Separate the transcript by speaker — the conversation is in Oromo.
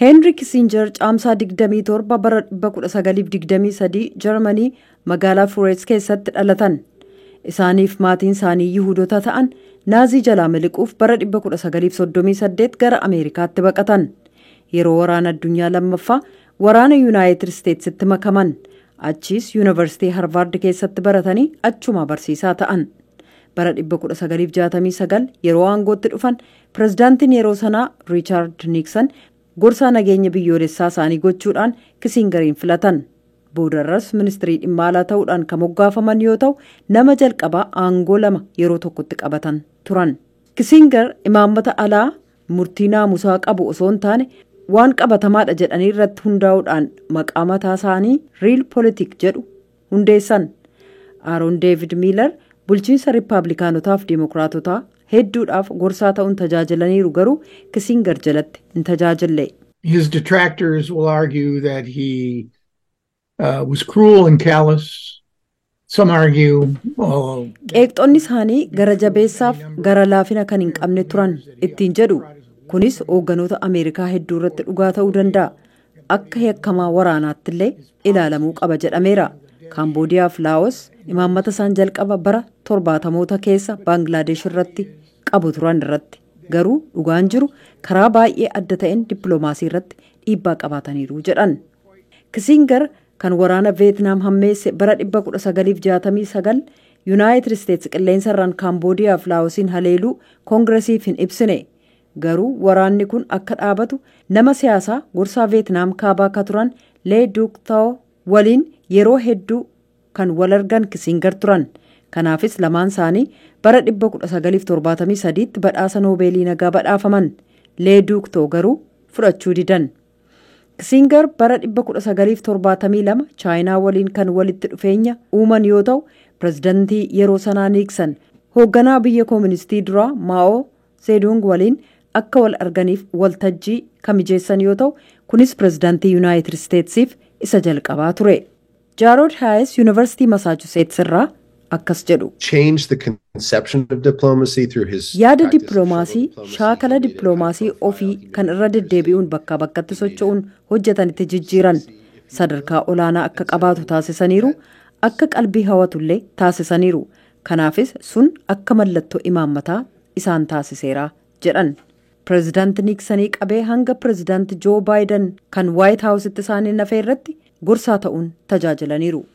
Speaker 1: Heenri Kisinjer Caamsaa 27 bara 1923 Jarmanii magaalaa Fureets keessatti dhalatan. Isaaniif maatiin isaanii Yihudoota ta'an Naazii jalaa miliquuf bara 1938 gara Ameerikaatti baqatan. Yeroo Waraana Addunyaa Lammaffaa waraana Yuunaayitid Isteetsitti makaman. Achiis Yuunivarsiitii Harvaard keessatti baratanii achuma barsiisaa ta'an. Bara 1969 yeroo aangootti dhufan, pirezidaantiin yeroo sanaa Riichaard Niiksan gorsaa nageenya biyyoolessaa isaanii gochuudhaan Kisingariin filatan. Boodarras ministirii dhimma alaa ta'uudhaan kan moggaafaman yoo ta'u, nama jalqabaa aangoo lama yeroo tokkotti qabatan turan. Kisingar imaammata alaa murtii naamusaa qabu osoo hin taane waan qabatamaadha jedhanii irratti hundaa'uudhaan maqaa mataa isaanii Real Politik jedhu hundeessan. Aaron Deevid Miilar bulchiinsa Riippaabilikaanotaaf Dimookiraatotaa hedduudhaaf gorsaa ta'uun tajaajilaniiru, garuu Kisingar jalatti hin tajaajille.
Speaker 2: His detractors will argue that he was cruel and callous. Some argue
Speaker 1: Qeeqxonni isaanii gara jabeessaaf gara laafina kan hin qabne turan ittiin jedhu. Kunis hoogganoota Ameerikaa hedduu irratti dhugaa ta'uu danda'a. Akka yakkamaa waraanaatti illee ilaalamuu qaba jedhameera. Kaamboodiyaa fi Laawos imaammata isaan jalqaba bara 70moota keessa Baangilaadesh irratti qabu turan irratti. Garuu dhugaan jiru karaa baay'ee adda ta'een dippiloomaasii irratti dhiibbaa qabaataniiru jedhan. Kisingar kan waraana Veetnaam hammeesse bara 1969 Yuunaayitid Isteetsi qilleensarraan Kaamboodiyaa fi Laawosiin haleeluu Koongiresiif hin ibsine. Garuu waraanni kun akka dhaabatu nama siyaasaa gorsaa Veetnaam Kaabaa akka turan Lee Duuk Taao waliin yeroo hedduu kan wal argan Kisingar turan. Kanaafis lamaan isaanii bara 1973tti badhaasa Noobeelii nagaa badhaafaman. Lee Duuk Too garuu fudhachuu didan. Kisingar bara 1972 Chaayinaa waliin kan walitti dhufeenya uuman yoo ta'u, pirezidantii yeroo sanaa Niiksan hoogganaa biyya kooministii duraa Maa'oo Zeedung waliin akka wal arganiif waltajjii kan mijeessan yoo ta'u, kunis pirezidantii Yuunaayitid Isteetsiif isa jalqabaa ture. Jaarood Haayes Yuunivarsiitii Masaachuseets irraa akkas jedhu. Yaada dippiloomaasii, shaakala dippiloomaasii ofii kan irra deddeebi'uun bakkaa bakkatti socho'uun hojjetanitti jijjiiran. Sadarkaa olaanaa akka qabaatu taasisaniiru, akka qalbii hawatullee taasisaniiru. Kanaafis sun akka mallattoo imaammataa isaan taasiseera jedhan. Pireezidaanti Niiksanii qabee hanga Pireezidaanti Joo Baayiden kan Waayit Haawusitti isaanii nafee irratti gorsaa ta'uun tajaajilaniiru.